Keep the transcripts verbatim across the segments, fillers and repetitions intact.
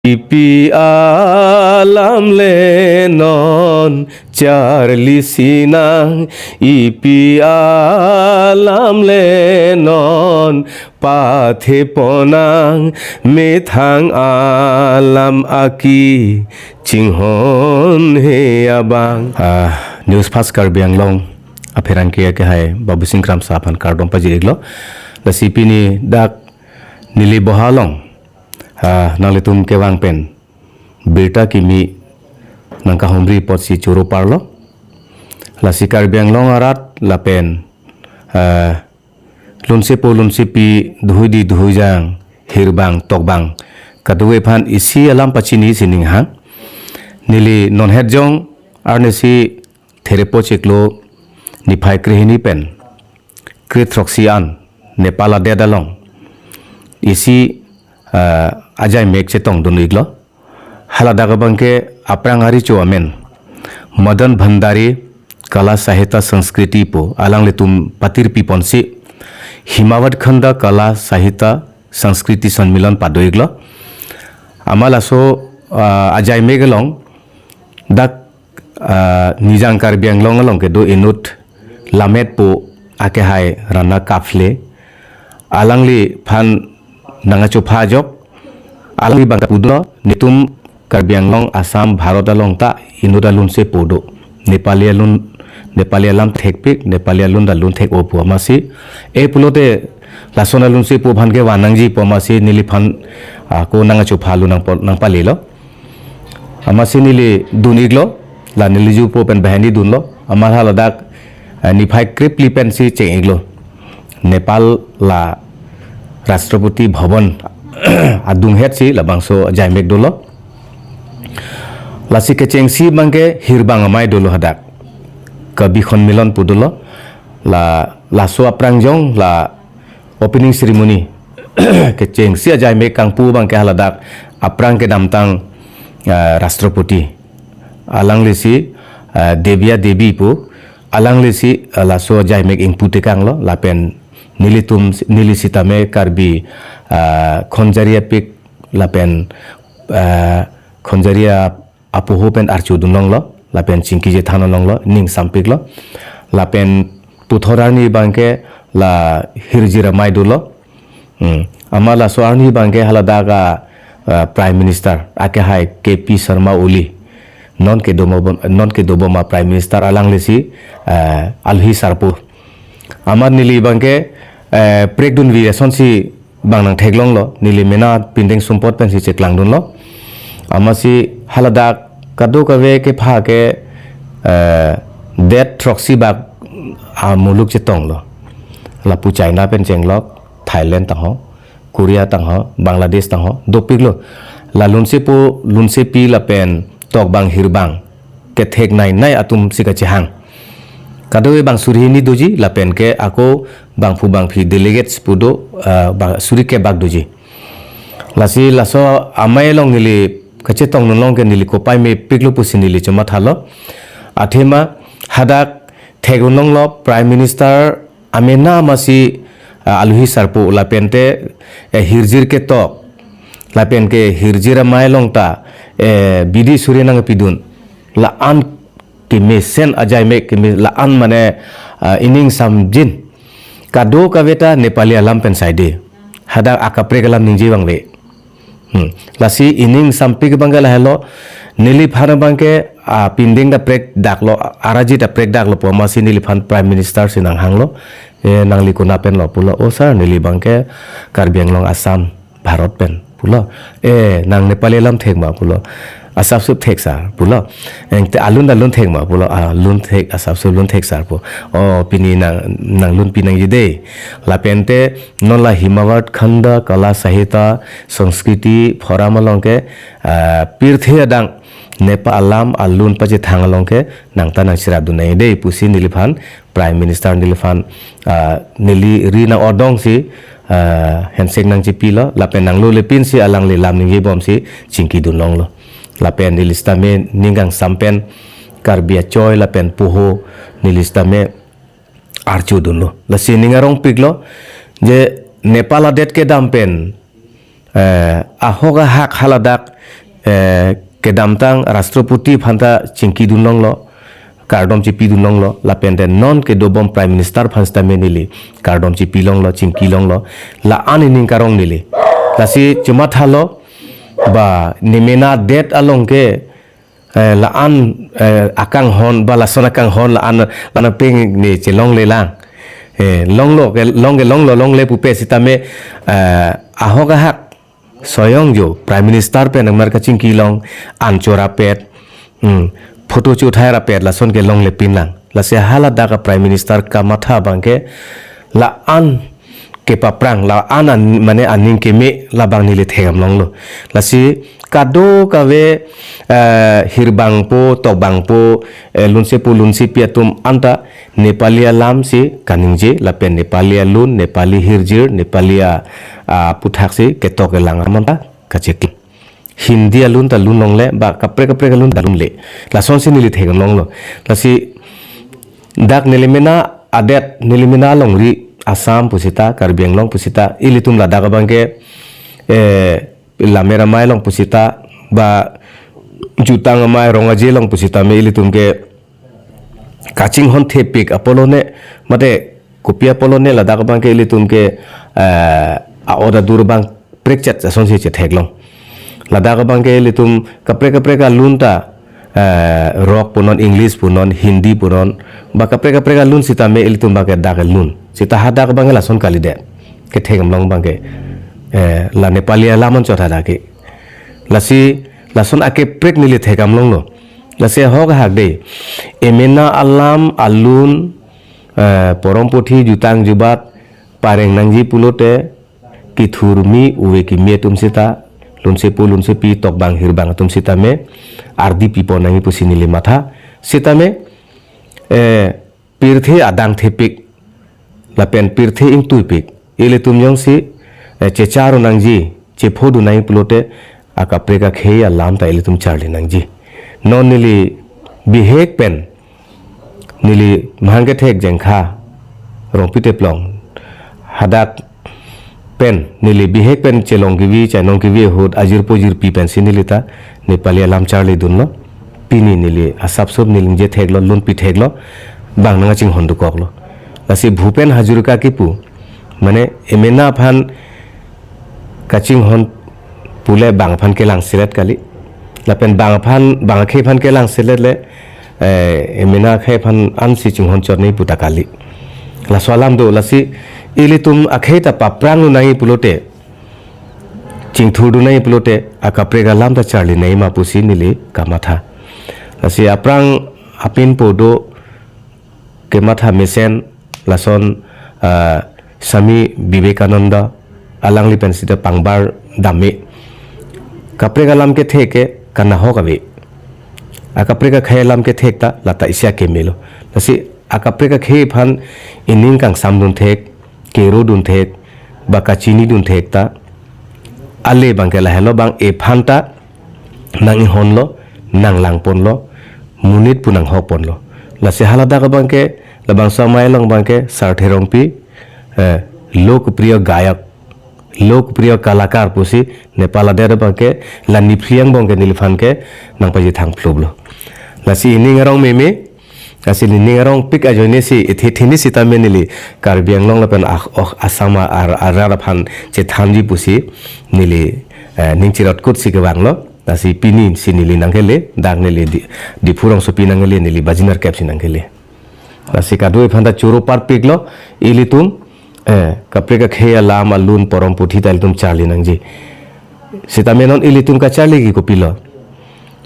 Ipi alam le non charli sinang, ipi alam le non pathe ponang, methang alam aki chinghon he abang. Ah, News Fast Karbi Anglong apherangke akehai Babu Singh Kramsa aphan kardom pajir-iklo. Lasi pini dak neli boha along, ah, nanglitum kevang pen birta kimi nangkahumri apotsi choro parlo. Lasi Karbi Anglong arat lapen, ah, lunsepo lunsepi, duhuidi duhuijang, hirbang tokbang, kadokave aphan isi alam pachini sining hang. Neli non het jong arnisi therepo chiklo niphai krehini pen krethroksi an Nepal adet along isi, ah, ajaimek chetongdun-iklo. Haladak abangke aphrang arecho amen Madan Bhandari Kala Sahitya Sanskriti pu alanglitum patirpi ponsi Himawat Khanda Kala Sahitya Sanskriti Sanmilan pado-iklo. Amat laso, ah, ajaimek along dak, ah, Nijang Karbi Anglong along kedo inut Lammet pu akehai Rana Kafle, alangliphan nangkachopha ajok, alangli abang pudunlo, netum Karbi Anglong, Assam, Bharat along ta inut alunsepo do. Nepali alun, Nepali alam thekpik, Nepali alun ta lun thek-o pu amatsi. Eh pulote lason alunsepo aphan ke van nangji pu amatsi neliphan, ah, ako nangkachopha alun nangpo-, nangpalelo. Amatsi neli dun-iklo, la neli jupo pen banghini dunlo, amat haladak, eh, niphai krephli pensi cheng-iklo. Nepal la Rashtrapati Bhavan adung hetsi labangso ajaimek dolo. Lasi kechengsi abangke hirbang amei dolo hadak. Kabi Khon Milon pu dolo. La, laso aphrang jong la opening ceremony kechengsi ajaimek kangpu abangke haladak aphrang kedamtang, ah, Rashtrapati. Alanglisi, ah, Debiya Debi pu, alanglisi, ah, laso ajaimek ingpu tekanglo, lapen nelitum, neli sitame Karbi, ah, Khonjari apik, lapen, ah, Khonjari a-, apoho pen archo dunlonglo, lapen chingki chethan longlo, ning sampiklo. Lapen puthot arni abangke la hirjir amei dolo. Hmm. Amat laso arni abangke haladak a, ah, Prime Minister akehai K P Sharma Oli, non kedoma bom-, non kedobom a Prime Minister alanglisi, ah, alohi sarpo. Amat neli abangke, eh, prekdunvi asonsi bang nangtheklonglo, neli mena pindeng sumpot pensi cheklangdunlo. Amatsi haladak kadokave kepha ke, eh, det throksi bak amuluk chetonglo. Lapu China pen chenglok, Thailand tangho, Korea tangho, Bangladesh tangho, dopiklo. La lunsepo, lunsepi lapen tokbang hirbang kethek nei nei atumsi kachehang. Kadokave bang suri hini doji, lapen ke ako bangphu bangphi delegates pu do, ah, bang suri kep bak doji. Lasi laso amei along neli kachetongdunlong ke neli kopai mepiklo pusi neli chomathalo. Athema hadak theklonglo Prime Minister amena amatsi, ah, alohi sarpo lapente, eh, hirjir ketok, lapen ke hirjir amei along ta, eh, bidi suri nangpidun. La-an kemesen ajaimek keme la-an mane, ah, ining samjin. Kadokave ta Nepali alam pen saide. Hadak akaprek alam ningje abang ave. Hmm. Lasi ining sampik abangke lahelo, neliphan abangke, ah, pindeng ta prekdaklo, arajit ta prekdaklo pu amatsi neliphan Prime Minister si nanghanglo, eh, nangli konat penlo pulo, "Oh sir, neli abangke Karbi Anglong Assam Bharat pen," pulo, "Eh, nang Nepali alam thek ma?" pulo, "Asapso thek sir," pulo, "Engte alun ta lun thek ma?" pulo, "Ah, lun thek, asapso lun thek sir," pu. "Oh, pini nang, nang lunpi nangji dei." Lapente non la Himawat Khanda Kala Sahitya Sanskriti Forum along ke, ah, pirthe adang Nepal alam alun pachethang along ke nang ta nangcherapdun nangji dei pusi neliphan Prime Minister neliphan, ah, neli ri nang-odongsi, ah, handshake nangchipilo, lapen nanglo lepinsi alangli lam ningjebomsi chingkidunlonglo. Lapen neli sitame ning kangsam pen Karbi achoi lapen poho neli sitame archodunlo. Lasi ning arongpiklo je Nepal adet kedam pen, eh, ahok ahak haladak, eh, kedamtang Rashtrapati aphanta chingkidun longlo, kardom chipidun longlo, lapen te non kedobom Prime Minister aphan sitame neli kardom chipi longlo, chingki longlo, la-an ining karong neli. Lasi chemathalo, ba nemena det along ke, eh, la-an, eh, akanghon, ba lason akanghon la-an, la-an peng ne chelonglelang. Eh, longlo ke, long ke longlo, longle pupe sitame, eh, ahok ahak soyong jo Prime Minister pen nangmar kachingki long, anchor rapet, hmm, photo chuthai rapet, lason ke longlepinlang. Lasi haladak a Prime Minister kamatha abangke la-an kepaprang, la-an an, mane aning keme labang neli thekdam longlo. Lasi kadokave, eh, hirbangpo, tokbangpo, eh, lunsepo, lunsepi atum anta Nepali alam si kaningje, lapen Nepali alun, Nepali hirjir, Nepali a, a, aphuthak si ketok kelang amanta kachekli. Hindi alun ta lun longle, ba kaprek kaprek alun ta lunle. Lasonsi neli thekdam longlo. Lasi dak neli mena adet, neli mena alongri Assam pusita, Karbi Anglong pusita, ilitum ladak abangke, eh, Lammet Amei along pusita, ba Jutang Amei, Rong Aje along pusitame ilitum ke kachinghon thepik apotlo ne, mate kopi apotlo ne ladak abangke ilitum ke, eh, a-ot adur abang prekchet asonsi chetheklong. Ladak abangke ilitum kaprek kaprek alun ta, eh, Rock punon, English punon, Hindi punon, ba kaprek kaprek alun sitame ilitum abangke dak alun. Sita hadak abangke lason kalidet. Kethekdam long abangke, eh, la Nepali alam anchot hadak ke. Lasi lason akeprek neli thekdam longlo. Lasi ahok ahak de. Emena alam alun, eh, porom puthi jutang jubat pareng nangji pulote, kethurmi ove keme atum sita, lunsepo lunsepi tokbang hirbang atum sitame ardi pipon nangji pusi neli matha. Sitame, eh, pirthe adang thepik, lapen pirthe ingtuipik, ilitum jongsi, eh, chechar nangji, chephodun nangji pulote, akaprek akhei alam ta ilitum charli nangji. Non neli bihek pen, neli mahang kethek Jengkha, Rongpi Teplong, hadak pen, neli bihek pen chelong kevi, chainong kevi ahut, ajirpo jirpi pensi neli ta Nepali alam charlidunlo. Pini neli asapsop neli ningje theklo, lun pi theklo, bang nangkachinghon dokoklo. Lasi Bhupen Hazarika kipu, mane emena aphan kachinghon pule bang aphan kelangselet kali. Lapen bang aphan, bang akhei aphan kelangselet le, eh, emena akhei aphan ansi chinghon chot nangji puta kali. Laso alam do, lasi ilitum akhei ta paprang nangji pulote, chingthurdun nangji pulote, akaprek alam ta charli nangji ma pusi neli kamatha. Lasi aphrang apinpo do kematha mesen lason, ah, Swami Vivekananda alangli pen sita pangbar dame. Kaprek alam kethek ke kanahok ave. Akaprek akhei alam kethek ta lata isi akemelo. Lasi akaprek akhei aphan ining kangsamdun thek, kerodun thek, ba kachinidun thek ta ale abangke lahelo, bang ephan ta nang-inghonlo, nanglangponlo, monit pu nanghokponlo. Lasi haladak abangke, labangso amei along abangke, Sarthe Rongpi, eh, lokpriya gayak, lokpriya kalakar pusi, Nepal adet abangke, la niphli angbong ke neliphan ke, nangpaji thangphluplo. Lasi ining arong meme, lasi ining arongpik ajoine si, ithi thini sitame neli, Karbi Anglong lapen ah, oh, Assam ar, ar, arat aphan chethanji pusi, neli, eh, ning chirotkut si kevanglo. Lasi pini si neli nangkele, dak neli di, Diphu rongsopi nangkele, neli baji nerkep si nangkele. Lasi kadokave aphan ta choro parpiklo, ilitum, eh, kaprek akhei alam alun porom puthi ta ilitum charli nangji. Sitame non ilitum kacharli ke kopilo.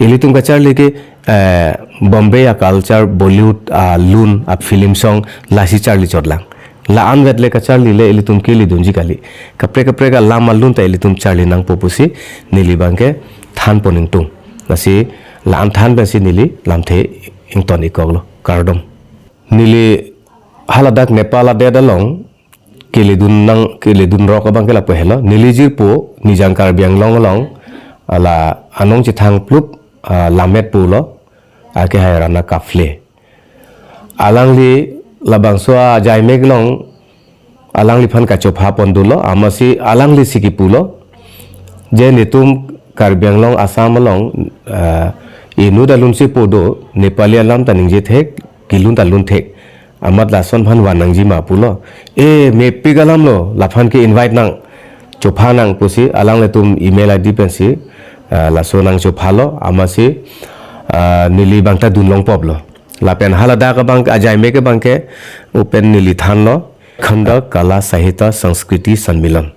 Ilitum kacharli ke, eh, Bombay a culture, Bollywood alun, a film song, lasi charli chotlang. La-an vet le kacharli le ilitum kelidunji kali. Kaprek kaprek alam alun ta ilitum charli nangpo pusi neli abangke thanpon ingtung. Lasi la-an than pensi neli lamthe ington-ikkoklo. Kardom. Neli haladak Nepal adet along kelidun nang, kelidunrok abangke lapu helo. Neli jirpo Nijang Karbi Anglong along, ala anong chethangphlup, ah, Lammet pulo, akehai Rana Kafle. Alangli labangso ajaimek along alangliphan kachopha pondunlo, amatsi alanglisi kipulo. Je netum Karbi Anglong Assam along, ah, inut alun si po do, Nepali alam ta ningje thek, kelun ta lun thek. Amat lason aphan van nangji ma pulo. E, mepik alam lo, laphan ke invite nang, chopha nang pusi, alanglitum email I D pensi, ah, laso nangchophalo, amatsi, ah, neli abang ta dun longpop lo. Lapen haladak abang ajai me ke abang ke, open neli thanlo, Khanda Kala Sahitya Sanskriti Sanmilan.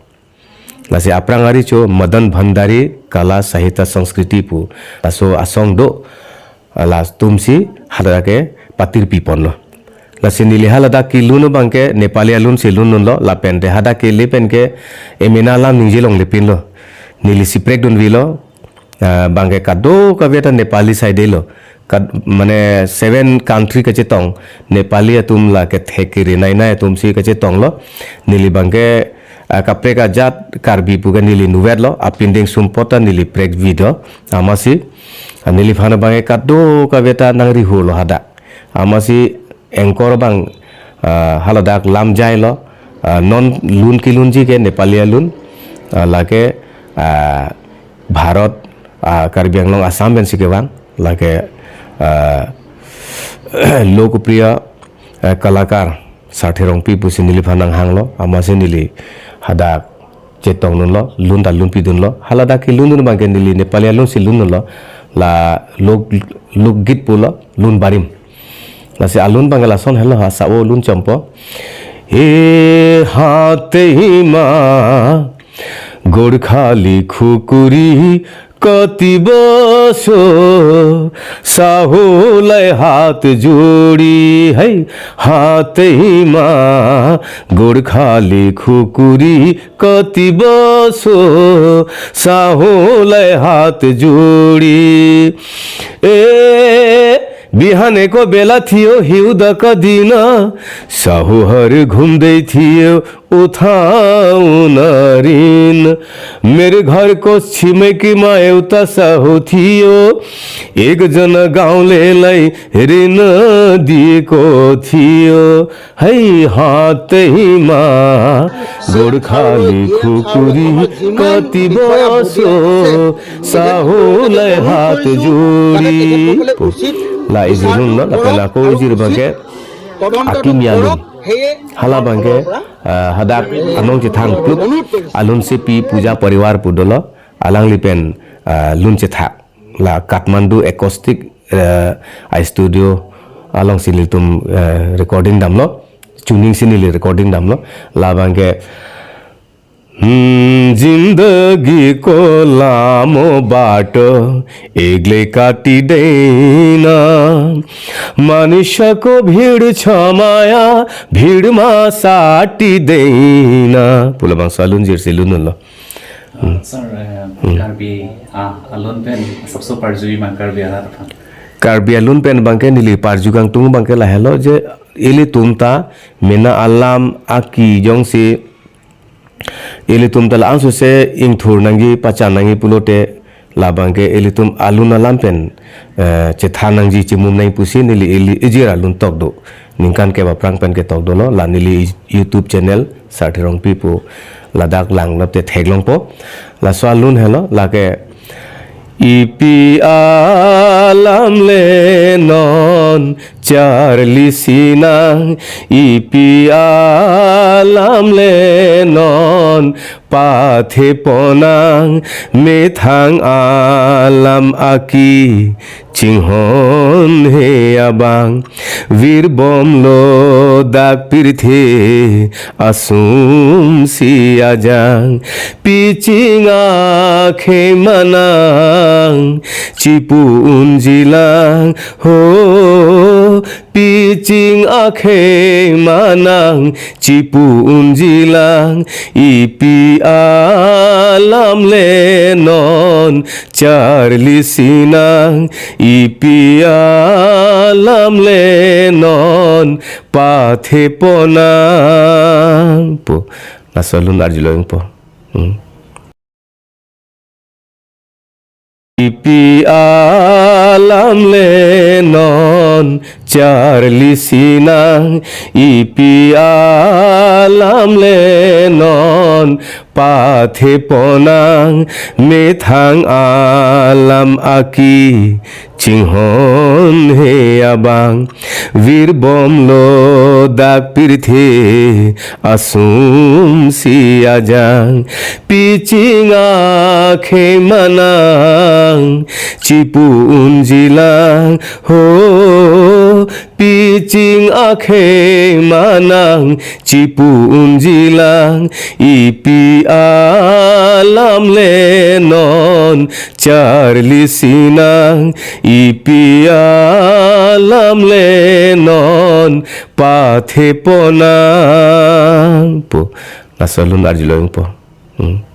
Lasi aphrang arecho Madan Bhandari Kala Sahitya Sanskriti pu laso asong do, latumsi haladak ke patir piponlo. Lasi neli haladak kelun abang ke Nepali alun si lun dunlo, lapen te hadak kele pen ke emena alam ningje longle pinlo. Neli si prek dunvilo, ah, abang ke kadokave ta Nepali side lo. Kad-, mane seven country kachetong, Nepali atum la kethek kiri nai nai atumsi kachetonglo. Neli abang ke, ah, kaprek ajat Karbi pu ke neli nuvetlo, apindeng sumpot ta neli prekvi do. Amatsi, ah, neliphan abang ke kadokave ta nangrihulo hadak. Amatsi anchor abang, ah, haladak lam jailo, ah, non lun kelunji ke Nepali alun, ah, lake, ah, Bharat, ah, Karbi Anglong Assam pensi kevang, lake, ah, Lokpriya, ah, Kalakar Sarthe Rongpi pusi neliphan nanghanglo, amatsi neli hadak chetong dunlo, lun ta lun pidunlo, haladak kelun dun abang ke neli Nepali alun si lun dunlo, la lok, lokgit pulo, lun barim. Lasi alun abang ke lason helo ha, sao lun chompo. He hatima, Gorkhali khukuri, kati boso, saho lai hat jodi, hai, hatima, Gorkhali khukuri, kati boso, saho lai hat jodi. E, bihane ko bela thiyo hiuda kadina, saho har ghum de thiyo, utha unarin. Mere ghar ko chime ki mae uta saho thiyo, ek jana gaon le lai rin di ko thiyo. Hai hatima, Gorkhali khukuri, kati boso, saho lai hat jodi. La ijirun lo, lapen ako ijir abang ke, Akimi alun. Hala abang ke, ah, hadak anong chethang kluk, alun sepi puja parivar pu dolo, alangli pen, ah, lun chethak. La Kathmandu acoustic, eh, a studio alongsi nelitum, eh, recording damlo, tuning si neli recording damlo, la abang ke, hmm, zindagi ko lamo bato egle kati dena, manisha ko bhid chhamaya, bhid ma sati dena. Pu labangso alun jirsi lun dunlo. Ah, sir, eh, Karbi, ah, alun pen asapso parjuji ma Karbi arat aphan? Karbi alun pen abang ke neli parju kangtung abang ke lahelo je ilitum ta mena alam aki jongsi ilitum ta la-an sose ingthur nangji pachan nangji pulote la abang ke ilitum alun alam pen, eh, chethan nangji chimum nangji pusi neli ili ijir alun tok do. Ningkan kep aphrang pen ketok dolo, la neli YouTube channel Sarthe Rongpi pu ladak langlap te theklongpo. Laso alun helo, lake ipi alam le non charli sinang, ipi alam le non pathe ponang, methang alam aki chinghon he abang, virbom lo dak pirthe asum si ajang, piching akhei manang, chipu unjilang ho, piching akhei manang, chipu unjilang, ipi alam le non charli sinang, ipi alam le non pathe ponang. Pu, laso alun arjulo ingpo. Hmm. Ipi alam le non charli sinang, ipi alam le non Pathe ponang methang alam aki chinghon he abang, virbomlo dak pirthe asum si ajang. Piching akhei manang chipu unjilang ho, piching akhei manang chipu unjilang, ipi alam le non charli sinang, ipi alam le non pathe ponang pu. Laso alun arjulo po. Hmm.